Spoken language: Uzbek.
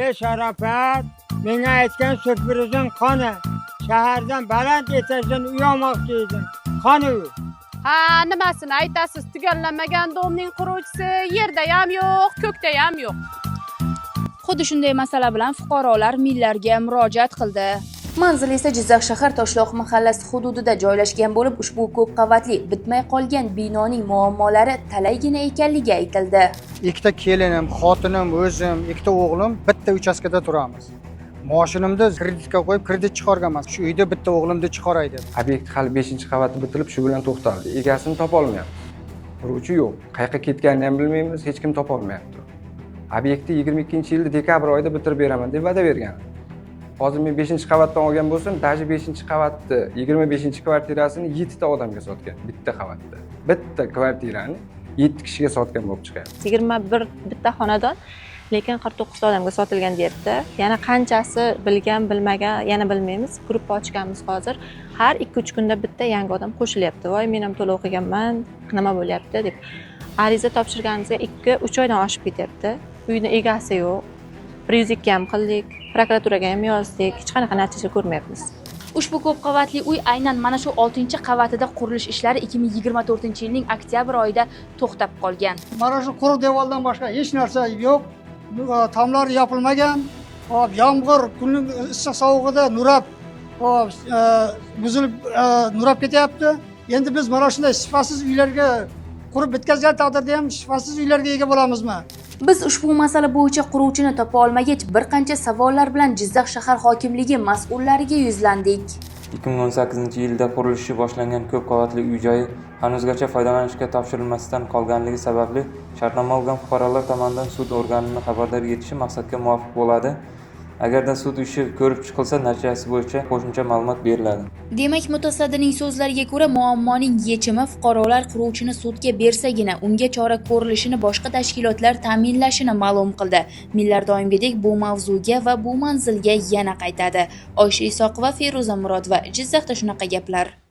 Ey Sharofat, menga aytgan syurprizing qani? Shahardan baland etajdan uy olmoqchi edim. Qani uy? Ha, nimasini aytasiz, tugallanmagan дом ning quruvchisi yerdayam yo'q, ko'kdayam yo'q. Xuddi shunday masala bilan fuqarolar Millarga murojaat qildi. Manzil esa Jizzax shahar Toshloq mahallasi hududida joylashgan bo'lib, ushbu ko'p qavatli bitmay qolgan binoning muammolari talaygina ekanligi aytildi. Ikkita kelinim, xotinim, o'zim, ikkita o'g'lim bitta uchastkada turamiz. Moshinimni kreditga qo'yib, kredit chiqarganman. Shu uyda bitta o'g'limni chiqaray deb. Obyekt hali beshinchi qavati bitilib, shu bilan to'xtaldi. Egasini topolmayapmiz, quruvchi yo'q, qayoqqa ketganini ham bilmaymiz, hech kim topolmayapti. Obyektni 22-yilda dekabr oyida bitirib beraman deb va'da bergan. Hozir men beshinchi qavatdan olgan bo'lsam, даже beshinchi qavatni 25- kvartirasini yettita odamga sotgan. Bitta qavatda bitta kvartirani yetti kishiga sotgan bo'lib chiqyapti. 21 bitta xonadon, lekin 49 ta odamga sotilgan deyapti. Yana qanchasi bilgan, bilmagan, yana bilmaymiz. Gruppa ochganmiz hozir. Har 2-3 kunda bitta yangi odam qo'shilyapti. "Voy, men ham to'lov qilganman, nima bo'lyapti?" deb. Ariza topshirganimizga 2-3 oydan oshib ketyapti. Uyni egasi yo'q. 102 ham qildik, prokuraturaga ham yozdik, hech qanaqa natija ko'rmayapmiz. Ushbu ko'p qavatli uy aynan mana shu 6-qavatida qurilish ishlari 2024-yilning oktyabr oyida to'xtab qolgan. Mana shu quruq devordan boshqa hech narsa yo'q. Tomlar yopilmagan. Hop, yomg'ir, kunning issiq sovug'ida nurab, hop, buzilib, nurab ketyapti. Endi biz mana shunday sifatsiz uylarga, qurib bitkazgan taqdirda ham sifatsiz uylarga ega bo'lamizmi? Biz ushbu masala bo'yicha quruvchini topa olmagach, bir qancha savollar bilan Jizzax shahar hokimligi mas'ullariga yuzlandik. 2018-yilda qurilishi boshlangan ko'p qavatli uy-joyi hanuzgacha foydalanishga topshirilmasdan qolganligi sababli shartnoma olgan fuqarolar tomonidan sud organini xabardor etishi maqsadga muvofiq bo'ladi. Agarda sud ishi ko'rib chiqilsa, natijasi bo'yicha qo'shimcha ma'lumot beriladi. Demak, mutasaddining so'zlariga ko'ra, muammoning yechimi fuqarolar quruvchini sudga bersagina unga chora ko'rilishini boshqa tashkilotlar ta'minlashini ma'lum qildi. Millar doimgidek bu mavzuga va bu manzilga yana qaytadi. Oysha Isoqova, Feruza Murodova, Jizzaxda shunaqa gaplar.